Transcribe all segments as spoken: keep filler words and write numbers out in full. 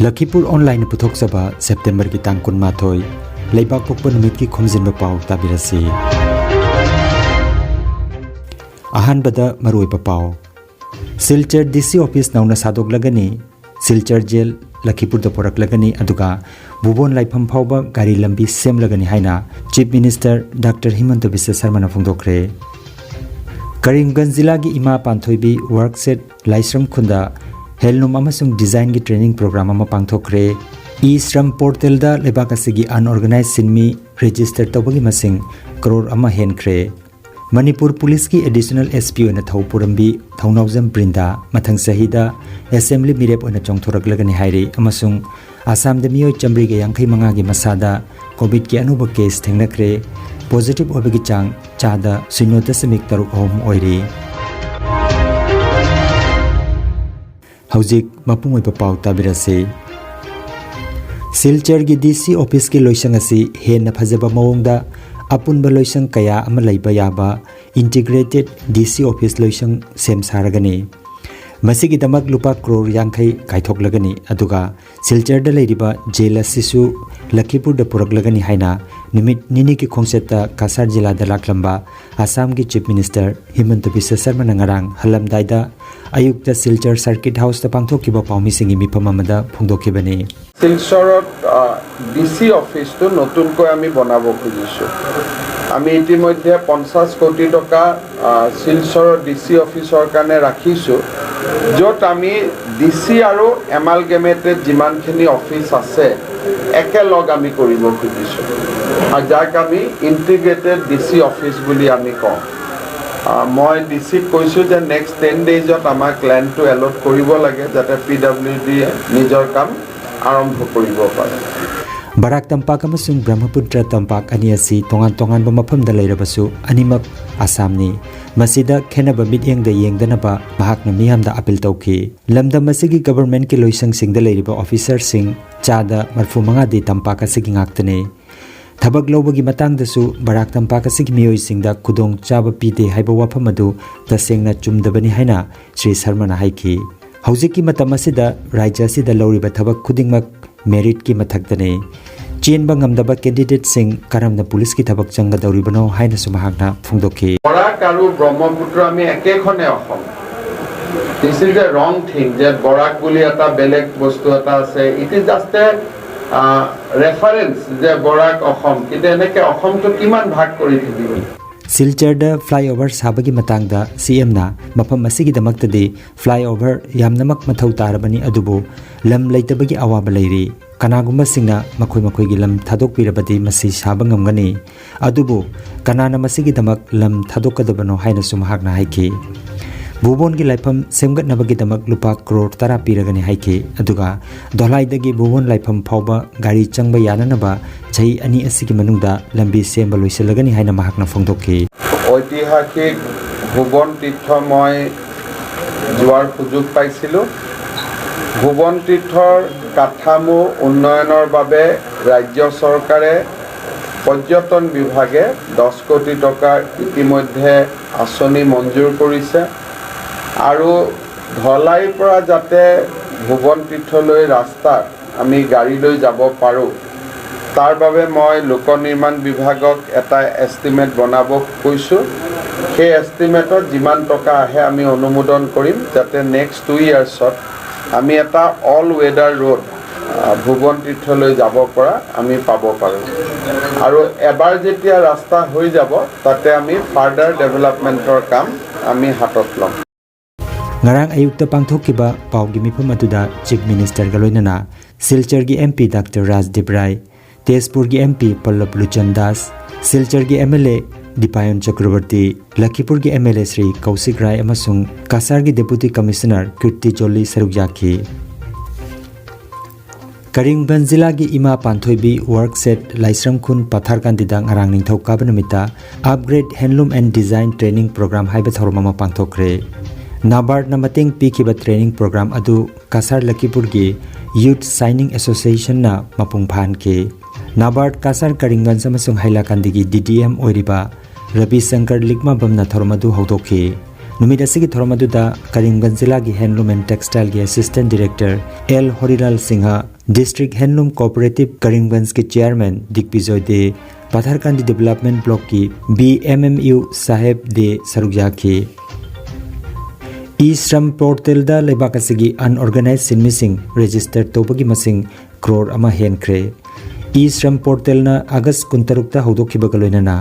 ꯂꯈꯤꯄꯨꯔ ꯑꯣꯟꯂꯥꯏꯟꯅ ꯄꯨꯊꯣꯛꯆꯕ ꯁꯦꯞꯇꯦꯝꯕꯔꯒꯤ ꯇꯥꯡ ꯀꯨꯟꯃꯥꯊꯣꯏ, ꯂꯩꯕꯥꯛ ꯄꯣꯛꯄ ꯅꯨꯃꯤꯠꯀꯤ ꯈꯣꯝꯖꯤꯟꯕ ꯄꯥꯎ ꯇꯥꯕꯤꯔꯁꯤ꯫ ꯑꯍꯥꯟꯕꯗ ꯃꯔꯨꯑꯣꯏꯕ ꯄꯥꯎ꯫ ꯁꯤꯜꯆꯔ ꯗꯤ ꯁꯤ ꯑꯣꯐꯤꯁ ꯅꯧꯅ ꯁꯥꯗꯣꯛꯂꯒꯅꯤ꯫ ꯁꯤꯜꯆꯔ ꯖꯦꯜ ꯂꯈꯤꯄꯨꯔꯗ ꯄꯨꯔꯛꯂꯒꯅꯤ, ꯑꯗꯨꯒ ꯚꯨꯕꯣꯟ ꯂꯥꯏꯐꯝ ꯐꯥꯎꯕ ꯒꯥꯔꯤ ꯂꯝꯕꯤ ꯁꯦꯝꯂꯒꯅꯤ ꯍꯥꯏꯅ chief minister doctor ꯍꯤꯃꯟꯇ Visva ꯁꯔꯃꯅ ꯐꯣꯡꯗꯣꯛꯈ꯭ꯔꯦ꯫ Karimganj ꯖꯤꯂꯥꯒꯤ ꯏꯃꯥ ꯄꯥꯟꯊꯣꯏꯕꯤ ꯋꯥꯔꯛꯁꯦꯠ ꯂꯥꯏꯁ꯭ꯔꯝ ꯈꯨꯟꯗ ꯍꯦꯟꯂꯨꯝ ꯑꯃꯁꯨꯡ ꯗꯤꯖꯥꯏꯟꯒꯤ ꯇ꯭ꯔꯦꯅꯤꯡ ꯄ꯭ꯔꯣꯒ꯭ꯔꯥꯝ ꯑꯃ ꯄꯥꯡꯊꯣꯛꯈ꯭ꯔꯦ꯫ ꯏ ꯁ꯭ꯔꯝ ꯄꯣꯔꯇꯦꯜꯗ ꯂꯩꯕꯥꯛ ꯑꯁꯤꯒꯤ ꯑꯟꯑꯣꯔꯒꯅꯥꯏꯖ ꯁꯤꯟꯃꯤ ꯔꯦꯖꯤꯁꯇꯔ ꯇꯧꯕꯒꯤ ꯃꯁꯤꯡ ꯀꯔꯣꯔ ꯑꯃ ꯍꯦꯟꯈ꯭ꯔꯦ꯫ ꯃꯅꯤꯄꯨꯔ ꯄꯨꯂꯤꯁꯀꯤ ꯑꯦꯗꯤꯁꯅꯦꯜ ꯑꯦꯁ ꯄꯤ ꯑꯣꯏꯅ ꯊꯧ ꯄꯨꯔꯝꯕꯤ ꯊꯧꯅꯥꯎꯖꯝ ꯕ꯭ꯔꯤꯟꯗꯥ ꯃꯊꯪ ꯆꯍꯤꯗ ꯑꯦꯁꯦꯝꯕ꯭ꯂꯤ ꯃꯤꯔꯦꯞ ꯑꯣꯏꯅ ꯆꯣꯡꯊꯣꯔꯛꯂꯒꯅꯤ ꯍꯥꯏꯔꯤ, ꯑꯃꯁꯨꯡ ꯑꯁꯥꯝꯗ ꯃꯤꯑꯣꯏ ꯆꯥꯃꯔꯤꯒ ꯌꯥꯡꯈꯩ ꯃꯉꯥꯒꯤ ꯃꯁꯥꯗ ꯀꯣꯚꯤꯗꯀꯤ ꯑꯅꯧꯕ ꯀꯦꯁ ꯊꯦꯡꯅꯈ꯭ꯔꯦ꯫ ꯄꯣꯖꯤꯇꯤꯚ ꯑꯣꯏꯕꯒꯤ ꯆꯥꯡ ꯆꯥꯗ ꯁꯤꯅꯣ ꯗꯁꯃꯤꯛ ꯇꯔꯨꯛ ꯑꯍꯨꯝ ꯑꯣꯏꯔꯤ꯫ ꯍꯧꯖꯤꯛ ꯃꯄꯨꯡ ꯑꯣꯏꯕ ꯄꯥꯎ ꯇꯥꯕꯤꯔꯁꯤ꯫ ꯁꯤꯜꯆꯔꯒꯤ ꯗꯤ ꯁꯤ ꯑꯣꯐꯤꯁꯀꯤ ꯂꯣꯏꯁꯪ ꯑꯁꯤ ꯍꯦꯟꯅ ꯐꯖꯕ ꯃꯑꯣꯡꯗ ꯑꯄꯨꯟꯕ ꯂꯣꯏꯁꯪ ꯀꯌꯥ ꯑꯃ ꯂꯩꯕ ꯌꯥꯕ ꯏꯟꯇꯤꯒ꯭ꯔꯦꯇꯦꯗ ꯗꯤ ꯁꯤ ꯑꯣꯐꯤꯁ ꯂꯣꯏꯁꯪ ꯁꯦꯝ ꯁꯥꯔꯒꯅꯤ꯫ ꯃꯁꯤꯒꯤꯗꯃꯛ ꯂꯨꯄꯥ ꯀ꯭ꯔꯣꯔ ꯌꯥꯡꯈꯩ ꯀꯥꯏꯊꯣꯛꯂꯒꯅꯤ, ꯑꯗꯨꯒ ꯁꯤꯜꯆꯔꯗ ꯂꯩꯔꯤꯕ ꯖꯦꯜ ꯑꯁꯤꯁꯨ ꯂꯈꯤꯄꯨꯔꯗ ꯄꯨꯔꯛꯂꯒꯅꯤ ꯍꯥꯏꯅ ꯅꯨꯃꯤꯠ ꯅꯤꯅꯤꯒꯤ ꯈꯣꯡꯆꯠꯇ ꯀꯁꯥꯔ ꯖꯤꯂꯥꯗ ꯂꯥꯛꯂꯝꯕ ꯑꯁꯥꯝꯒꯤ ꯆꯤꯐ ꯃꯤꯅꯤꯁꯇꯔ ꯍꯤꯃꯟꯇ ꯕꯤꯁ꯭ꯋ ꯁꯔꯃꯅ ꯉꯔꯥꯡ ꯍꯜꯂꯝꯗꯥꯏꯗ ꯑꯌꯨꯛꯇ ꯁꯤꯜꯆꯔ ꯁꯔꯀꯤꯠ ꯍꯥꯎꯁꯇ ꯄꯥꯡꯊꯣꯛꯈꯤꯕ ꯄꯥꯎꯃꯤꯁꯤꯡꯒꯤ ꯃꯤꯐꯝ ꯑꯃꯗ ꯐꯣꯡꯗꯣꯛꯈꯤꯕꯅꯤ꯫ শিলচৰত ডি চি অফিচটো নতুনকৈ আমি বনাব খুজিছোঁ। আমি ইতিমধ্যে পঞ্চাছ কোটি টকা আহ, শিলচৰৰ ডি চি অফিচৰ কাৰণে ৰাখিছোঁ, য'ত আমি ডি চি আৰু এমালগেমেটেড যিমানখিনি অফিচ আছে একেলগ আমি কৰিব খুজিছোঁ, আৰু যাক আমি ইণ্টিগ্ৰেটেড ডি চি অফিচ বুলি আমি কওঁ। আহ, মই ডি চিক কৈছোঁ যে নেক্সট টেন ডেইজত আমাক লেণ্ডটো এলট কৰিব লাগে, যাতে পি ডাব্লিউ ডিয়ে নিজৰ কাম আৰম্ভ কৰিব পাৰে। ꯕꯔꯥꯛ ꯇꯝꯄꯥꯛ ꯑꯃꯁꯨꯡ ꯕ꯭ꯔꯍ꯭ꯃꯄꯨꯇ꯭ꯔ ꯇꯝꯄꯥꯛ ꯑꯅꯤ ꯑꯁꯤ ꯇꯣꯉꯥꯟ ꯇꯣꯉꯥꯟꯕ ꯃꯐꯝꯗ ꯂꯩꯔꯕꯁꯨ ꯑꯅꯤꯃꯛ ꯑꯁꯥꯝꯅꯤ꯫ ꯃꯁꯤꯗ ꯈꯦꯟꯅꯕ ꯃꯤꯠꯌꯦꯡꯗ ꯌꯦꯡꯗꯅꯕ ꯃꯍꯥꯛꯅ ꯃꯤꯌꯥꯝꯗ ꯑꯄꯤꯜ ꯇꯧꯈꯤ꯫ ꯂꯝꯗꯝ ꯑꯁꯤꯒꯤ ꯒꯕꯔꯟꯃꯦꯟꯠꯀꯤ ꯂꯣꯏꯁꯪꯁꯤꯡꯗ ꯂꯩꯔꯤꯕ ꯑꯣꯐꯤꯁꯔꯁꯤꯡ ꯆꯥꯗ ꯃꯔꯐꯨ ꯃꯉꯥꯗꯤ ꯇꯝꯄꯥꯛ ꯑꯁꯤꯒꯤ ꯉꯥꯛꯇꯅꯤ꯫ ꯊꯕꯛ ꯂꯧꯕꯒꯤ ꯃꯇꯥꯡꯗꯁꯨ ꯕꯔꯥꯛ ꯇꯝꯄꯥꯛ ꯑꯁꯤꯒꯤ ꯃꯤꯑꯣꯏꯁꯤꯡꯗ ꯈꯨꯗꯣꯡ ꯆꯥꯕ ꯄꯤꯗꯦ ꯍꯥꯏꯕ ꯋꯥꯐꯝ ꯑꯗꯨ ꯇꯁꯦꯡꯅ ꯆꯨꯝꯗꯕꯅꯤ ꯍꯥꯏꯅ ꯁ꯭ꯔꯤ ꯁꯔꯃꯅ ꯍꯥꯏꯈꯤ꯫ ꯍꯧꯖꯤꯛꯀꯤ ꯃꯇꯝ ꯑꯁꯤꯗ ꯔꯥꯖ꯭ꯌ ꯑꯁꯤꯗ ꯂꯧꯔꯤꯕ ꯊꯕꯛ ꯈꯨꯗꯤꯡꯃꯛ ꯃꯦꯔꯤꯠꯀꯤ ꯃꯊꯛꯇꯅꯤ꯫ ꯆꯦꯟꯕ ꯉꯝꯗꯕ ꯀꯦꯟꯗꯤꯗꯦꯠꯁꯤꯡ ꯀꯔꯝꯅ ꯄꯨꯂꯤꯁꯀꯤ ꯊꯕꯛ ꯆꯪꯒꯗꯧꯔꯤꯕꯅꯣ ꯍꯥꯏꯅꯁꯨ ꯃꯍꯥꯛꯅ ꯐꯣꯡꯗꯣꯛꯈꯤ꯫ বৰাক আৰু ব্ৰহ্মপুত্ৰ আমি একেখনে অসম। This is a wrong thing যে বৰাক বুলি এটা বেলেগ বস্তু এটা আছে। It is just a reference যে বৰাক অসম, কিন্তু এনেকে অসমটো কিমান ভাগ কৰি থাকিব? ꯁꯤꯜꯆꯔꯗ ꯐ꯭ꯂꯥꯏꯑꯣꯚꯔ ꯁꯥꯕꯒꯤ ꯃꯇꯥꯡꯗ ꯁꯤ ꯑꯦꯝꯅ ꯃꯐꯝ ꯑꯁꯤꯒꯤꯗꯃꯛꯇꯗꯤ ꯐ꯭ꯂꯥꯏꯑꯣꯚꯔ ꯌꯥꯝꯅꯃꯛ ꯃꯊꯧ ꯇꯥꯔꯕꯅꯤ, ꯑꯗꯨꯕꯨ ꯂꯝ ꯂꯩꯇꯕꯒꯤ ꯑꯋꯥꯕ ꯂꯩꯔꯤ꯫ ꯀꯅꯥꯒꯨꯝꯕꯁꯤꯡꯅ ꯃꯈꯣꯏ ꯃꯈꯣꯏꯒꯤ ꯂꯝ ꯊꯥꯗꯣꯛꯄꯤꯔꯕꯗꯤ ꯃꯁꯤ ꯁꯥꯕ ꯉꯝꯒꯅꯤ꯫ ꯑꯗꯨꯕꯨ ꯀꯅꯥꯅ ꯃꯁꯤꯒꯤꯗꯃꯛ ꯂꯝ ꯊꯥꯗꯣꯛꯀꯗꯕꯅꯣ ꯍꯥꯏꯅꯁꯨ ꯃꯍꯥꯛꯅ ꯍꯥꯏꯈꯤ꯫ ꯚꯨꯕꯣꯟꯒꯤ ꯂꯥꯏꯐꯝ ꯁꯦꯝꯒꯠꯅꯕꯒꯤꯗꯃꯛ ꯂꯨꯄꯥ ꯀ꯭ꯔꯣꯔ ꯇꯔꯥ ꯄꯤꯔꯒꯅꯤ ꯍꯥꯏꯈꯤ꯫ ꯑꯗꯨꯒ ꯙꯣꯂꯥꯏꯗꯒꯤ ꯚꯨꯕꯣꯟ ꯂꯥꯏꯐꯝ ꯐꯥꯎꯕ ꯒꯥꯔꯤ ꯆꯪꯕ ꯌꯥꯅꯅꯕ ꯆꯍꯤ ꯑꯅꯤ ꯑꯁꯤꯒꯤ ꯃꯅꯨꯡꯗ ꯂꯝꯕꯤ ꯁꯦꯝꯕ ꯂꯣꯏꯁꯤꯜꯂꯒꯅꯤ ꯍꯥꯏꯅ ꯃꯍꯥꯛꯅ ꯐꯣꯡꯗꯣꯛꯈꯤ꯫ ঐতিহাসিক ভুৱন তীৰ্থ মই যোৱাৰ সুযোগ পাইছিলোঁ। ভুৱন তীৰ্থৰ কাঠামো উন্নয়নৰ বাবে ৰাজ্য চৰকাৰে পৰ্যটন বিভাগে দহ কোটি টকাৰ ইতিমধ্যে আঁচনি মঞ্জুৰ কৰিছে আৰু ধলাইৰ পৰা যাতে ভুৱন তীৰ্থলৈ ৰাস্তা আমি গাড়ী লৈ যাব পাৰোঁ, তাৰ বাবে মই লোক নিৰ্মাণ বিভাগক এটা এষ্টিমেট বনাব কৈছোঁ। সেই এষ্টিমেটত যিমান টকা আহে আমি অনুমোদন কৰিম, যাতে নেক্সট টু ইয়াৰ্ছত আমি এটা অল ৱেডাৰ ৰোড ভুৱন তীৰ্থলৈ যাব পৰা আমি পাব পাৰোঁ। আৰু এবাৰ যেতিয়া ৰাস্তা হৈ যাব, তাতে আমি ফাৰ্ডাৰ ডেভেলপমেণ্টৰ কাম আমি হাতত ল'ম। ꯉꯔꯥꯡ ꯑꯌꯨꯛꯇ ꯄꯥꯡꯊꯣꯛꯈꯤꯕ ꯄꯥꯎꯒꯤ ꯃꯤꯐꯝ ꯑꯗꯨꯗ ꯆꯤꯐ ꯃꯤꯅꯤꯁꯇꯔꯒ ꯂꯣꯏꯅꯅ ꯁꯤꯜꯆꯔꯒꯤ M P doctor Rajdeep Rai, ꯇꯦꯖꯄꯨꯔꯒꯤ ꯑꯦꯝ ꯄꯤ ꯄꯜꯂꯕ ꯂꯨꯆꯟ ꯗꯥꯁ, ꯁꯤꯜꯆꯔꯒꯤ M L A Dipayan Chakraborty, ꯂꯈꯤꯄꯨꯔꯒꯤ M L A Shri Kaushik Rai ꯑꯃꯁꯨꯡ ꯀꯁꯥꯔꯒꯤ ꯗꯦꯄꯨꯇꯤ ꯀꯃꯤꯁꯅꯔ ꯀꯤꯔꯇꯤ ꯖꯣꯂꯤ ꯁꯔꯨꯛ ꯌꯥꯈꯤ꯫ ꯀꯔꯤꯝꯒꯟꯖ ꯖꯤꯂꯥꯒꯤ ꯏꯃꯥ ꯄꯥꯟꯊꯣꯏꯕꯤ ꯋꯥꯔꯛꯁꯦꯠ ꯂꯥꯏꯁ꯭ꯔꯝ ꯈꯨꯟ ꯄꯊꯥꯔꯀꯥꯟꯗꯤꯗ ꯉꯔꯥꯡ ꯅꯤꯡꯊꯧꯀꯥꯕ ꯅꯨꯃꯤꯠꯇ ꯑꯞꯒ꯭ꯔꯦꯗ ꯍꯦꯟꯂꯨꯝ ꯑꯦꯟ ꯗꯤꯖꯥꯏꯟ ꯇ꯭ꯔꯦꯅꯤꯡ ꯄ꯭ꯔꯣꯒ꯭ꯔꯥꯝ ꯍꯥꯏꯕ ꯊꯧꯔꯝ ꯑꯃ ꯄꯥꯡꯊꯣꯛꯈ꯭ꯔꯦ꯫ ꯅꯥꯕꯥꯔꯗꯅ ꯃꯇꯦꯡ ꯄꯤꯈꯤꯕ ꯇ꯭ꯔꯦꯅꯤꯡ ꯄ꯭ꯔꯣꯒ꯭ꯔꯥꯝ ꯑꯗꯨ ꯀꯁꯥꯔ ꯂꯈꯤꯄꯨꯔꯒꯤ ꯌꯨꯊ ꯁꯥꯏꯅꯤꯡ ꯑꯦꯁꯣꯁꯤꯌꯦꯁꯟꯅ ꯃꯄꯨꯡ ꯐꯥꯍꯟꯈꯤ꯫ ꯅꯥꯕꯥꯔꯗ ꯀꯁꯥꯔ ꯀꯔꯤꯝꯒꯟꯖ ꯑꯃꯁꯨꯡ ꯍꯥꯏꯂꯥꯀꯟꯗꯤꯒꯤ ꯗꯤ ꯗꯤ ꯑꯦꯝ ꯑꯣꯏꯔꯤꯕ ꯔꯕꯤ ꯁꯪꯀꯔ ꯂꯤꯛꯃꯥꯕꯝꯅ ꯊꯧꯔꯝ ꯑꯗꯨ ꯍꯧꯗꯣꯛꯈꯤ꯫ ꯅꯨꯃꯤꯠ ꯑꯁꯤꯒꯤ ꯊꯧꯔꯝ ꯑꯗꯨꯗ ꯀꯔꯤꯝꯒꯟꯖ ꯖꯤꯂꯥꯒꯤ Handloom and Textileꯒꯤ Assistant Director L ꯍꯣꯔꯤꯂꯥꯜ Singh, District Handloom Cooperative ꯀꯔꯤꯝꯒꯟꯖꯀꯤ Chairman ꯗꯤꯒꯕꯤꯖꯣꯏ day, ꯄꯥꯊꯔꯀꯥꯟꯗꯤ Development Blockꯀꯤ B M M U ꯁꯥꯍꯦꯕ ꯗꯦ ꯁꯔꯨꯛ ꯌꯥꯈꯤ꯫ E-Shram portalꯗ ꯂꯩꯕꯥꯛ ꯑꯁꯤꯒꯤ unorganized ꯁꯤꯟꯃꯤꯁꯤꯡ register ꯇꯧꯕꯒꯤ ꯃꯁꯤꯡ ꯀ꯭ꯔꯣꯔ ꯑꯃ ꯍꯦꯟꯈ꯭ꯔꯦ꯫ E-Shram portalꯅ ꯑꯥꯒꯁ ꯀꯨꯟꯇꯔꯨꯛꯇ ꯍꯧꯗꯣꯛꯈꯤꯕꯒ ꯂꯣꯏꯅꯅ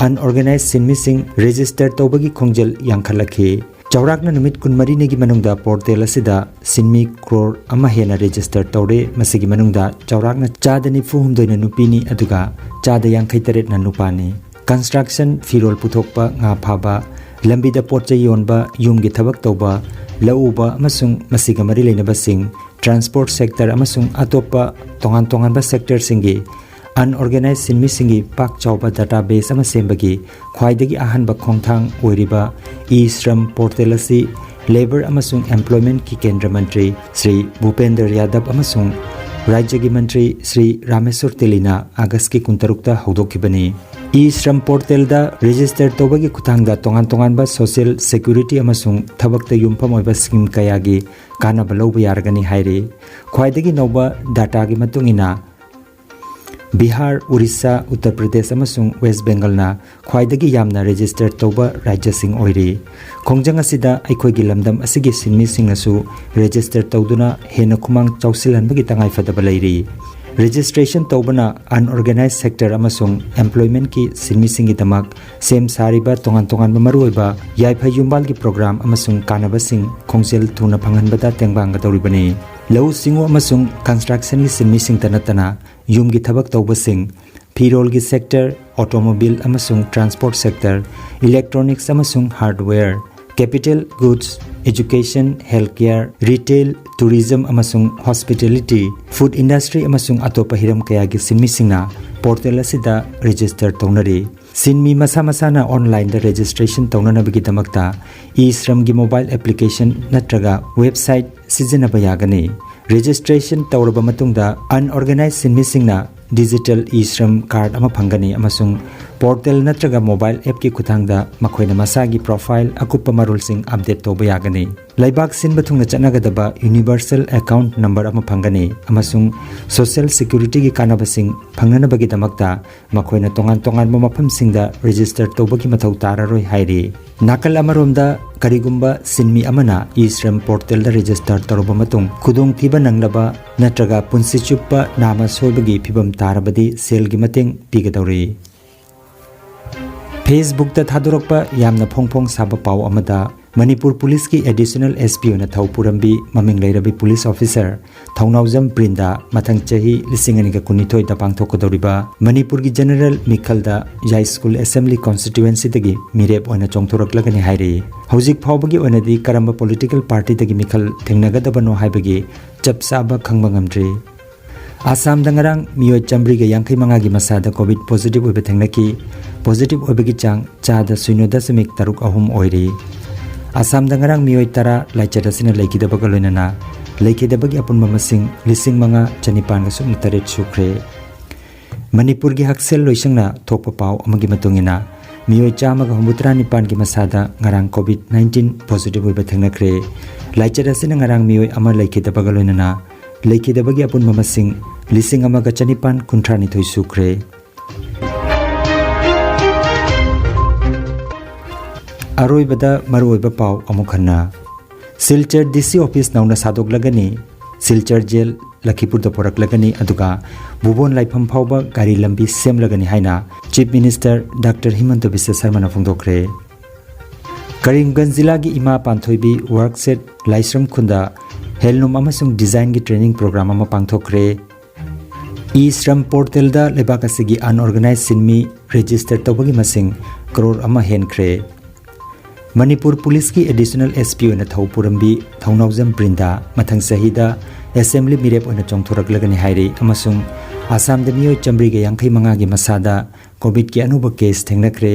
unorganized ꯁꯤꯟꯃꯤꯁꯤꯡ register ꯇꯧꯕꯒꯤ ꯈꯣꯡꯖꯦꯜ ꯌꯥꯡꯈꯠꯂꯛꯈꯤ꯫ ꯆꯥꯎꯔꯥꯛꯅ ꯅꯨꯃꯤꯠ ꯀꯨꯟꯃꯔꯤꯅꯤꯒꯤ ꯃꯅꯨꯡꯗ portal ꯑꯁꯤꯗ ꯁꯤꯟꯃꯤ ꯀ꯭ꯔꯣꯔ ꯑꯃ ꯍꯦꯟꯅ register ꯇꯧꯔꯦ꯫ ꯃꯁꯤꯒꯤ ꯃꯅꯨꯡꯗ ꯆꯥꯎꯔꯥꯛꯅ ꯆꯥꯗ ꯅꯤꯐꯨ ꯍꯨꯝꯗꯣꯏꯅ ꯅꯨꯄꯤꯅꯤ, ꯑꯗꯨꯒ ꯆꯥꯗ ꯌꯥꯡꯈꯩ ꯇꯔꯦꯠꯅ ꯅꯨꯄꯥꯅꯤ꯫ Construction, ꯐꯤꯔꯣꯜ ꯄꯨꯊꯣꯛꯄ, ꯉꯥ ꯐꯥꯕ, ꯂꯝꯕꯤꯗ ꯄꯣꯠ ꯆꯩ ꯌꯣꯟꯕ, ꯌꯨꯝꯒꯤ ꯊꯕꯛ ꯇꯧꯕ, ꯂꯧ ꯎꯕ ꯑꯃꯁꯨꯡ ꯃꯁꯤꯒ ꯃꯔꯤ ꯂꯩꯅꯕꯁꯤꯡ, transport sector ꯑꯃꯁꯨꯡ ꯑꯇꯣꯞꯄ ꯇꯣꯉꯥꯟ ꯇꯣꯉꯥꯟꯕ sectorꯁꯤꯡꯒꯤ unorganized ꯁꯤꯟꯃꯤꯁꯤꯡꯒꯤ ꯄꯥꯛ ꯆꯥꯎꯕ database ꯑꯃ ꯁꯦꯝꯕꯒꯤ ꯈ꯭ꯋꯥꯏꯗꯒꯤ ꯑꯍꯥꯟꯕ ꯈꯣꯡꯊꯥꯡ ꯑꯣꯏꯔꯤꯕ E-Shram portal ꯑꯁꯤ Labour ꯑꯃꯁꯨꯡ Employmentꯀꯤ ꯀꯦꯟꯗ꯭ꯔ ꯃꯟꯇ꯭ꯔꯤ ꯁ꯭ꯔꯤ ꯚꯨꯄꯦꯟꯗ꯭ꯔ ꯌꯥꯗꯕ ꯑꯃꯁꯨꯡ ꯔꯥꯖ꯭ꯌꯒꯤ ꯃꯟꯇ꯭ꯔꯤ ꯁ꯭ꯔꯤ ꯔꯥꯃꯦꯁ꯭ꯋꯔ ꯇꯦꯂꯤꯅ ꯑꯥꯒꯁꯀꯤ ꯀꯨꯟꯇꯔꯨꯛꯇ ꯍꯧꯗꯣꯛꯈꯤꯕꯅꯤ꯫ E-Shram portalꯗ register ꯇꯧꯕꯒꯤ ꯈꯨꯠꯊꯥꯡꯗ ꯇꯣꯉꯥꯟ ꯇꯣꯉꯥꯟꯕ social security ꯑꯃꯁꯨꯡ ꯊꯕꯛꯇ ꯌꯨꯝꯐꯝ ꯑꯣꯏꯕ scheme ꯀꯌꯥꯒꯤ ꯀꯥꯟꯅꯕ ꯂꯧꯕ ꯌꯥꯔꯒꯅꯤ ꯍꯥꯏꯔꯤ꯫ ꯈ꯭ꯋꯥꯏꯗꯒꯤ ꯅꯧꯕ dataꯒꯤ ꯃꯇꯨꯡ ꯏꯟꯅ, ꯕꯤꯍꯥꯔ, ꯎꯔꯤꯁꯥ, ꯎꯠꯇꯔ ꯄ꯭ꯔꯗꯦꯁ ꯑꯃꯁꯨꯡ ꯋꯦꯁ꯭ꯠ ꯕꯦꯡꯒꯜꯅ ꯈ꯭ꯋꯥꯏꯗꯒꯤ ꯌꯥꯝꯅ register ꯇꯧꯕ ꯔꯥꯖ꯭ꯌꯁꯤꯡ ꯑꯣꯏꯔꯤ꯫ ꯈꯣꯡꯖꯪ ꯑꯁꯤꯗ ꯑꯩꯈꯣꯏꯒꯤ ꯂꯝꯗꯝ ꯑꯁꯤꯒꯤ ꯁꯤꯟꯃꯤꯁꯤꯡꯅꯁꯨ register ꯇꯧꯗꯨꯅ ꯍꯦꯟꯅ ꯈꯨꯃꯥꯡ ꯆꯥꯎꯁꯤꯜꯍꯟꯕꯒꯤ ꯇꯉꯥꯏꯐꯗꯕ ꯂꯩꯔꯤ꯫ Registration ꯇꯧꯕꯅ unorganized sector ꯑꯃꯁꯨꯡ employmentꯀꯤ ꯁꯤꯟꯃꯤꯁꯤꯡꯒꯤꯗꯃꯛ ꯁꯦꯝ ꯁꯥꯔꯤꯕ ꯇꯣꯉꯥꯟ ꯇꯣꯉꯥꯟꯕ ꯃꯔꯨꯑꯣꯏꯕ ꯌꯥꯏꯐ ꯌꯨꯝꯕꯥꯜꯒꯤ program ꯑꯃꯁꯨꯡ ꯀꯥꯟꯅꯕꯁꯤꯡ ꯈꯣꯡꯖꯦꯜ ꯊꯨꯅ ꯐꯪꯍꯟꯕꯗ ꯇꯦꯡꯕꯥꯡꯒꯗꯧꯔꯤꯕꯅꯤ꯫ ꯂꯧꯎ ꯁꯤꯡꯎ ꯑꯃꯁꯨꯡ constructionꯒꯤ ꯁꯤꯟꯃꯤꯁꯤꯡꯇ ꯅꯠꯇꯅ ꯌꯨꯝꯒꯤ ꯊꯕꯛ ꯇꯧꯕꯁꯤꯡ, ꯐꯤꯔꯣꯜꯒꯤ sector, automobile ꯑꯃꯁꯨꯡ transport sector, electronics ꯑꯃꯁꯨꯡ hardware, capital goods, education, healthcare, retail, tourism ꯑꯃꯁꯨꯡ hospitality, food industry ꯑꯃꯁꯨꯡ ꯑꯇꯣꯞꯄ ꯍꯤꯔꯝ ꯀꯌꯥꯒꯤ ꯁꯤꯟꯃꯤꯁꯤꯡꯅ portal ꯑꯁꯤꯗ register ꯇꯧꯅꯔꯤ꯫ ꯁꯤꯟꯃꯤ ꯃꯁꯥ ꯃꯁꯥꯅ onlineꯗ registration ꯇꯧꯅꯅꯕꯒꯤꯗꯃꯛꯇ E-Shramꯒꯤ mobile application ꯅꯠꯇ꯭ꯔꯒ website ꯁꯤꯖꯤꯟꯅꯕ ꯌꯥꯒꯅꯤ꯫ Registration ꯇꯧꯔꯕ ꯃꯇꯨꯡꯗ unorganized ꯁꯤꯟꯃꯤꯁꯤꯡꯅ digital E-Shram card ꯑꯃ ꯐꯪꯒꯅꯤ ꯑꯃꯁꯨꯡ ꯄꯣꯔꯇꯦꯜ ꯅꯠꯇ꯭ꯔꯒ ꯃꯣꯕꯥꯏꯜ ꯑꯦꯞꯀꯤ ꯈꯨꯠꯊꯥꯡꯗ ꯃꯈꯣꯏꯅ ꯃꯁꯥꯒꯤ ꯄ꯭ꯔꯣꯐꯥꯏꯜ ꯑꯀꯨꯞꯄ ꯃꯔꯣꯜꯁꯤꯡ ꯑꯞꯗꯦꯠ ꯇꯧꯕ ꯌꯥꯒꯅꯤ꯫ ꯂꯩꯕꯥꯛ ꯁꯤꯟꯕ ꯊꯨꯡꯅ ꯆꯠꯅꯒꯗꯕ ꯌꯨꯅꯤꯚꯔꯁꯦꯜ ꯑꯦꯀꯥꯎꯟꯠ ꯅꯝꯕꯔ ꯑꯃ ꯐꯪꯒꯅꯤ ꯑꯃꯁꯨꯡ ꯁꯣꯁꯤꯌꯦꯜ ꯁꯦꯀ꯭ꯌꯨꯔꯤꯇꯤꯒꯤ ꯀꯥꯟꯅꯕꯁꯤꯡ ꯐꯪꯅꯅꯕꯒꯤꯗꯃꯛꯇ ꯃꯈꯣꯏꯅ ꯇꯣꯉꯥꯟ ꯇꯣꯉꯥꯟꯕ ꯃꯐꯝꯁꯤꯡꯗ ꯔꯦꯖꯤꯁꯇꯔ ꯇꯧꯕꯒꯤ ꯃꯊꯧ ꯇꯥꯔꯔꯣꯏ ꯍꯥꯏꯔꯤ꯫ ꯅꯥꯀꯜ ꯑꯃꯔꯣꯝꯗ, ꯀꯔꯤꯒꯨꯝꯕ ꯁꯤꯟꯃꯤ ꯑꯃꯅ ꯏ-ꯁ꯭ꯔꯝ ꯄꯣꯔꯇꯦꯜꯗ ꯔꯦꯖꯤꯁꯇꯔ ꯇꯧꯔꯕ ꯃꯇꯨꯡ ꯈꯨꯗꯣꯡꯊꯤꯕ ꯅꯪꯂꯕ ꯅꯠꯇ꯭ꯔꯒ ꯄꯨꯟꯁꯤ ꯆꯨꯞꯄ ꯅꯥꯃ ꯁꯣꯏꯕꯒꯤ ꯐꯤꯚꯝ ꯇꯥꯔꯕꯗꯤ ꯁꯦꯜꯒꯤ ꯃꯇꯦꯡ ꯄꯤꯒꯗꯧꯔꯤ꯫ ꯐꯦꯁꯕꯨꯛꯇ ꯊꯥꯗꯣꯔꯛꯄ ꯌꯥꯝꯅ ꯐꯣꯡ ꯐꯣꯡ ꯁꯥꯕ ꯄꯥꯎ ꯑꯃꯗ, ꯃꯅꯤꯄꯨꯔ ꯄꯨꯂꯤꯁꯀꯤ ꯑꯦꯗꯤꯁꯅꯦꯜ ꯑꯦꯁ ꯄꯤ ꯑꯣꯏꯅ ꯊꯧ ꯄꯨꯔꯝꯕꯤ ꯃꯃꯤꯡ ꯂꯩꯔꯕꯤ ꯄꯨꯂꯤꯁ ꯑꯣꯐꯤꯁꯔ ꯊꯧꯅꯥꯎꯖꯝ ꯕ꯭ꯔꯤꯟꯗꯥ ꯃꯊꯪ ꯆꯍꯤ ꯂꯤꯁꯤꯡ ꯑꯅꯤꯒ ꯀꯨꯟꯅꯤꯊꯣꯏꯗ ꯄꯥꯡꯊꯣꯛꯀꯗꯧꯔꯤꯕ ꯃꯅꯤꯄꯨꯔꯒꯤ ꯖꯦꯅꯔꯦꯜ ꯃꯤꯈꯜꯗ ꯌꯥꯏꯁ꯭ꯀꯨꯜ ꯑꯦꯁꯦꯝꯕ꯭ꯂꯤ ꯀꯣꯟꯁꯇꯤꯇ꯭ꯋꯦꯟꯁꯤꯗꯒꯤ ꯃꯤꯔꯦꯞ ꯑꯣꯏꯅ ꯆꯣꯡꯊꯣꯔꯛꯂꯒꯅꯤ ꯍꯥꯏꯔꯤ꯫ ꯍꯧꯖꯤꯛ ꯐꯥꯎꯕꯒꯤ ꯑꯣꯏꯅꯗꯤ ꯀꯔꯝꯕ ꯄꯣꯂꯤꯇꯤꯀꯦꯜ ꯄꯥꯔꯇꯤꯗꯒꯤ ꯃꯤꯈꯜ ꯊꯦꯡꯅꯒꯗꯕꯅꯣ ꯍꯥꯏꯕꯒꯤ ꯆꯞ ꯆꯥꯕ ꯈꯪꯕ ꯉꯝꯗ꯭ꯔꯤ꯫ ꯑꯁꯥꯝꯗ ꯉꯔꯥꯡ ꯃꯤꯑꯣꯏ ꯆꯥꯃꯔꯤꯒ ꯌꯥꯡꯈꯩ ꯃꯉꯥꯒꯤ ꯃꯁꯥꯗ ꯀꯣꯚꯤꯗ ꯄꯣꯖꯤꯇꯤꯚ ꯑꯣꯏꯕ ꯊꯦꯡꯅꯈꯤ꯫ ꯄꯣꯖꯤꯇꯤꯚ ꯑꯣꯏꯕꯒꯤ ꯆꯥꯡ ꯆꯥꯗ ꯁꯤꯅꯣ ꯗꯁꯃꯤꯛ ꯇꯔꯨꯛ ꯑꯍꯨꯝ ꯑꯣꯏꯔꯤ꯫ ꯑꯁꯥꯝꯗ ꯉꯔꯥꯡ ꯃꯤꯑꯣꯏ ꯇꯔꯥ ꯂꯥꯏꯆꯠ ꯑꯁꯤꯅ ꯂꯩꯈꯤꯗꯕꯒ ꯂꯣꯏꯅꯅ ꯂꯩꯈꯤꯗꯕꯒꯤ ꯑꯄꯨꯟꯕ ꯃꯁꯤꯡ ꯂꯤꯁꯤꯡ ꯃꯉꯥ ꯆꯅꯤꯄꯥꯟꯒ ꯁꯨꯞꯅ ꯇꯔꯦꯠ ꯁꯨꯈ꯭ꯔꯦ꯫ ꯃꯅꯤꯄꯨꯔꯒꯤ ꯍꯛꯁꯦꯜ ꯂꯣꯏꯁꯪꯅ ꯊꯣꯛꯄ ꯄꯥꯎ ꯑꯃꯒꯤ ꯃꯇꯨꯡ ꯏꯟꯅ, ꯃꯤꯑꯣꯏ ꯆꯥꯝꯃꯒ ꯍꯨꯝꯐꯨꯇꯔꯥ ꯅꯤꯄꯥꯟꯒꯤ ꯃꯁꯥꯗ ꯉꯔꯥꯡ ꯀꯣꯚꯤꯗ ꯅꯥꯏꯟꯇꯤꯟ ꯄꯣꯖꯤꯇꯤꯚ ꯑꯣꯏꯕ ꯊꯦꯡꯅꯈ꯭ꯔꯦ꯫ ꯂꯥꯏꯆꯠ ꯑꯁꯤꯅ ꯉꯔꯥꯡ ꯃꯤꯑꯣꯏ ꯑꯃ ꯂꯩꯈꯤꯗꯕꯒ ꯂꯣꯏꯅꯅ ꯂꯩꯈꯤꯗꯕꯒꯤ ꯑꯄꯨꯟꯕ ꯃꯁꯤꯡ ꯂꯤꯁꯤꯡ ꯑꯃꯒ ꯆꯅꯤꯄꯥꯟ ꯀꯨꯟꯊ꯭ꯔꯥꯅꯤꯊꯣꯏ ꯁꯨꯈ꯭ꯔꯦ꯫ ꯑꯔꯣꯏꯕꯗ ꯃꯔꯨꯑꯣꯏꯕ ꯄꯥꯎ ꯑꯃꯨꯛ ꯍꯟꯅ꯫ ꯁꯤꯜꯆꯔ ꯗꯤ ꯁꯤ ꯑꯣꯐꯤꯁ ꯅꯧꯅ ꯁꯥꯗꯣꯛꯂꯒꯅꯤ꯫ ꯁꯤꯜꯆꯔ ꯖꯦꯜ ꯂꯈꯤꯄꯨꯔꯗ ꯄꯨꯔꯛꯂꯒꯅꯤ, ꯑꯗꯨꯒ ꯚꯨꯕꯣꯟ ꯂꯥꯏꯐꯝ ꯐꯥꯎꯕ ꯒꯥꯔꯤ ꯂꯝꯕꯤ ꯁꯦꯝꯂꯒꯅꯤ ꯍꯥꯏꯅ chief minister doctor ꯍꯤꯃꯟꯇ Visva ꯁꯔꯃꯅ ꯐꯣꯡꯗꯣꯛꯈ꯭ꯔꯦ꯫ Karimganj ꯖꯤꯂꯥꯒꯤ ꯏꯃꯥ ꯄꯥꯟꯊꯣꯏꯕꯤ ꯋꯥꯔꯛꯁꯦꯠ ꯂꯥꯏꯁ꯭ꯔꯝ ꯈꯨꯟꯗ ꯍꯦꯟꯂꯨꯝ ꯑꯃꯁꯨꯡ ꯗꯤꯖꯥꯏꯟꯒꯤ ꯇ꯭ꯔꯦꯅꯤꯡ ꯄ꯭ꯔꯣꯒ꯭ꯔꯥꯝ ꯑꯃ ꯄꯥꯡꯊꯣꯛꯈ꯭ꯔꯦ꯫ ꯏ ꯁ꯭ꯔꯝ ꯄꯣꯔꯇꯦꯜꯗ ꯂꯩꯕꯥꯛ ꯑꯁꯤꯒꯤ ꯑꯟꯑꯣꯔꯒꯅꯥꯏꯖ ꯁꯤꯟꯃꯤ ꯔꯦꯖꯤꯁꯇꯔ ꯇꯧꯕꯒꯤ ꯃꯁꯤꯡ ꯀꯔꯣꯔ ꯑꯃ ꯍꯦꯟꯈ꯭ꯔꯦ꯫ ꯃꯅꯤꯄꯨꯔ ꯄꯨꯂꯤꯁꯀꯤ ꯑꯦꯗꯤꯁꯅꯦꯜ ꯑꯦꯁ ꯄꯤ ꯑꯣꯏꯅ ꯊꯧ ꯄꯨꯔꯝꯕꯤ ꯊꯧꯅꯥꯎꯖꯝ ꯕ꯭ꯔꯤꯟꯗꯥ ꯃꯊꯪ ꯆꯍꯤꯗ ꯑꯦꯁꯦꯝꯕ꯭ꯂꯤ ꯃꯤꯔꯦꯞ ꯑꯣꯏꯅ ꯆꯣꯡꯊꯣꯔꯛꯂꯒꯅꯤ ꯍꯥꯏꯔꯤ ꯑꯃꯁꯨꯡ ꯑꯁꯥꯝꯗ ꯃꯤꯑꯣꯏ ꯆꯥꯃꯔꯤꯒ ꯌꯥꯡꯈꯩ ꯃꯉꯥꯒꯤ ꯃꯁꯥꯗ ꯀꯣꯚꯤꯗꯀꯤ ꯑꯅꯧꯕ ꯀꯦꯁ ꯊꯦꯡꯅꯈ꯭ꯔꯦ꯫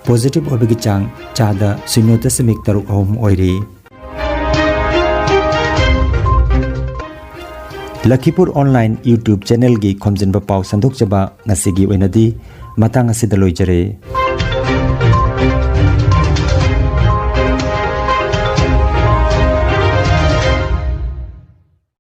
ꯄꯣꯖꯤꯇꯤꯚ ꯑꯣꯏꯕꯒꯤ ꯆꯥꯡ ꯆꯥꯗ ꯁꯤꯅꯣ ꯗꯁꯃꯤꯛ ꯇꯔꯨꯛ ꯑꯍꯨꯝ ꯑꯣꯏꯔꯤ꯫ ꯂꯈꯤꯄꯨꯔ ꯑꯣꯟꯂꯥꯏꯟ YouTube ꯆꯦꯅꯦꯜꯒꯤ ꯈꯣꯝꯖꯤꯟꯕ ꯄꯥꯎ ꯁꯟꯗꯣꯛꯆꯕ ꯉꯁꯤꯒꯤ ꯑꯣꯏꯅꯗꯤ ꯃꯇꯥꯡ ꯑꯁꯤꯗ ꯂꯣꯏꯖꯔꯦ꯫